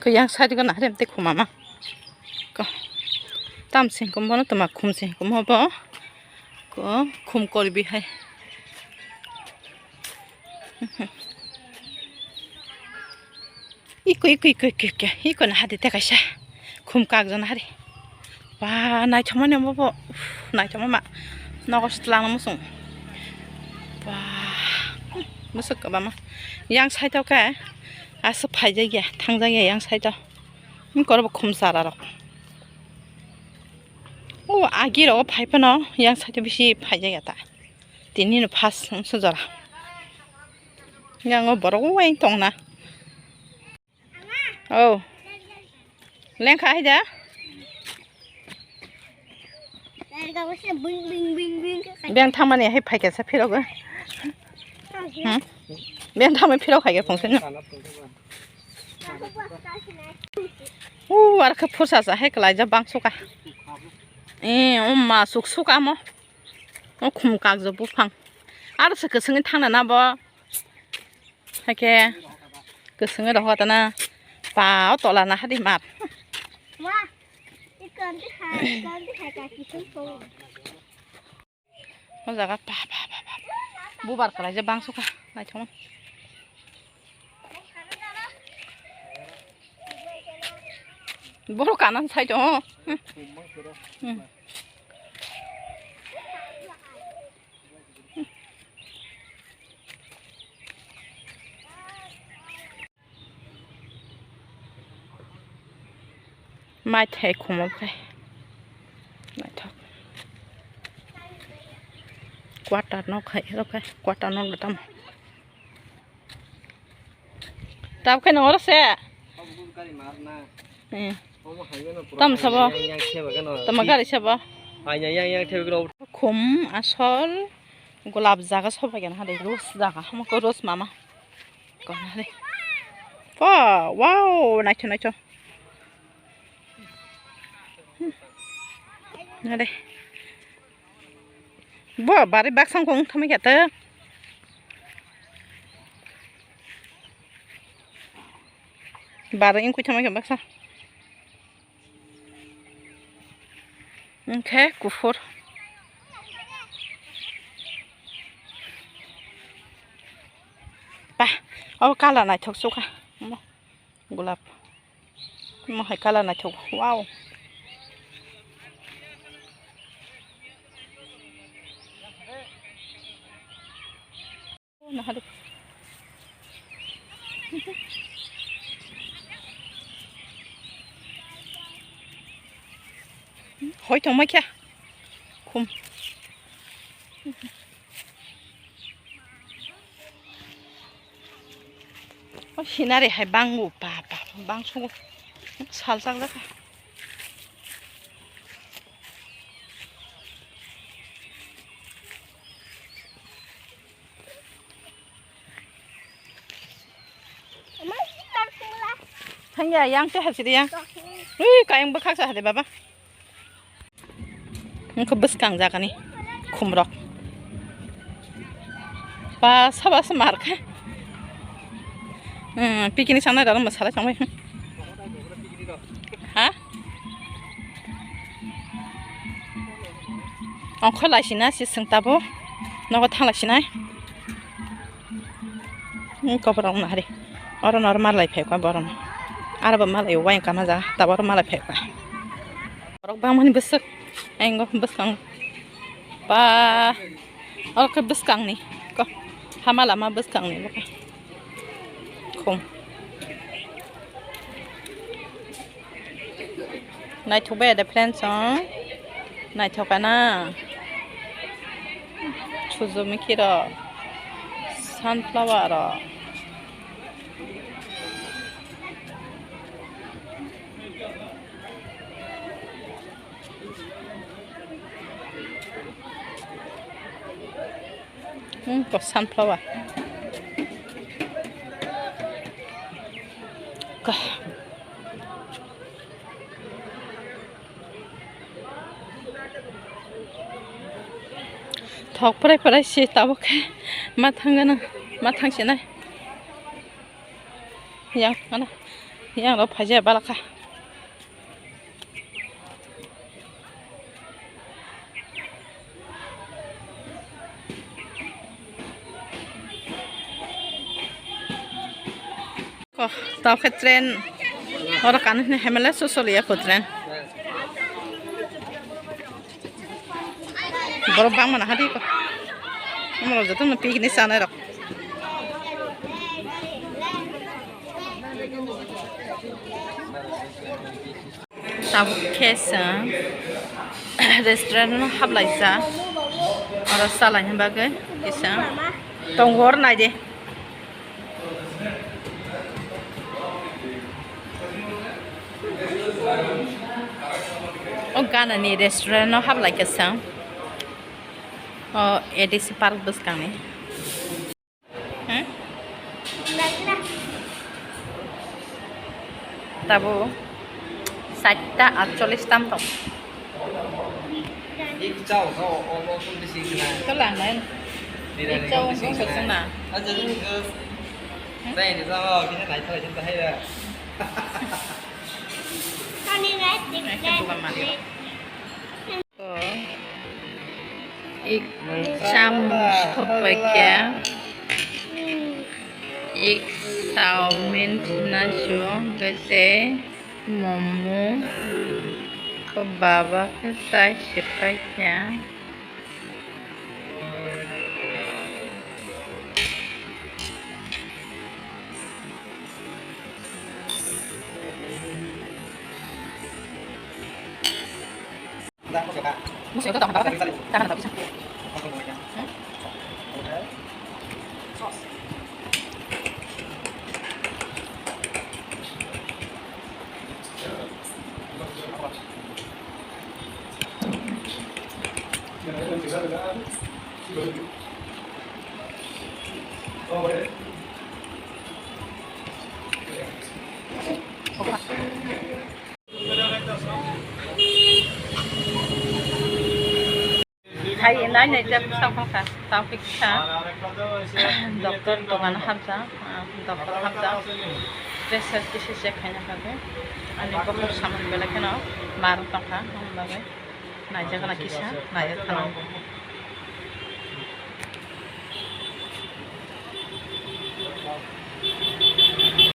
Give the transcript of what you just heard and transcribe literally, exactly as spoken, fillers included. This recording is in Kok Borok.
Ko yang side ko nahrim te khumama. Ko tam sing kumbo no toma khum sing kumbo bo. Ko khum korbi hai. Iko, iko, iko, iko, iko, iko na hadi te kaisa. Khum kak jona hari. Ba, naithokmani omo bo. Uf, naithokma ma. Nogo sitlang musung. Ba, musuk kaba ma. Yang side o ke. Aswk phaijak ya, thangjak ya yang side o. Ni koro bo khum chara rok. O agi rogo phai phano yang side o bisi phaijak ya ta. Tini no first wngsa jora. Yang o borok uaing tongna. Oh. Lengkha hai da? Beng thangmani hai phaikha sa phirok. Hmm? Beng thangmani phirok hai khe phungsa no. U ar khe phursa sa hai kwlaijak bangsuka. Eh, umma suk suka mo. O khum kakjak buphang. Aro se kwswngwi thangna na bo. Hakhe kwswngwi rohor tana. Pa o tola na hadi mar. O jaga pa, pa, pa, pa. Bubar kwlaijak bangsuka. Naithok. Borok kanan sai tongo. Hmm. Hmm. Mai thai khumok khai. Naithok. Quarter nok khai, rok khai. Quarter nok da tamo. Tab khai nang oro se. Hmm. Tam sabo. Tamo gari sabo. Khum asol gulab jaga sobai gana hade rose jaga. Hamko rose mama. Kona hade. Pa, wow, naitho naitho. Hmm. Hade. Bo bari baksa wng thangwi khe ta. Bari wngkhe thangwi khe baksa. Wngkhe kuphur. Ba, o colour naithok sukha. Omo gulab. Omo hai colour naithok. Wow. Nahari. Hoi tongma kya? Khum. O scenery hai bango, pa, pa, bang sugo. Salchak jakha. Thangya, yang tei hachidi yang. Ui, kayang bwkhak sa hade baba. Wngkha bwskang jagani khumrok. Ba, saba se mar kha. Hmm, picnic sangnai rok mwsalai tongbai. Ha? Ongkho laisina si swng tabo. Nogo thang laisinai. Hmm, koborok wngna hari. Oro no oro malai phai kha borok. Aro bo malai o wayang kana jaga. Tabo oro malai phai kha. Borok bangmani bwswk. Ayang go bwskang. Ba. Oro khe bwskangni. Ko. Hama lama bwskangni bo khe. Khum. Naithok bai de friends, oh. Naithok kana. Sujumukhi rok. Sunflower rok. Hmm, to sunflower. Ka. Thok prai prai si tabuk khe ma thang gana, ma thang sinai. Yang, ano. Yang rok phaijak balakha. Ko, tao khe train. Oro kanu hini hemele sosoliya ko train. Borok bangma nahadi ko. Amoro jotono picnic chanai rok. Tabuk khe chwng restaurant no haplaijak. Oro chalaina bagwi kisa tongo, oro naidi. O ganani restaurant no haplaikha chwng. O A D C park bwskangni. Hmm? Tabuk satta atchollish tam tong. Tola ang nai. Ikchao bung sosong na. Aja ni go. Zai ni zama kisa nai thalai jin bahai da. Kani nai tik. Nai ke dukan mali. Ek chamuch thokpaikha, ek chowmin nacho, tei momo, baba khe chai se paikha. Hai nai nai jab sa kha, tao kisa doctor dogan hamsa, ah, doctor hamsa, pressure kisa check khaina kha, ani bokol samung belai kheno mar tongkha, hwnbabai naijak na kisa, naijak khana.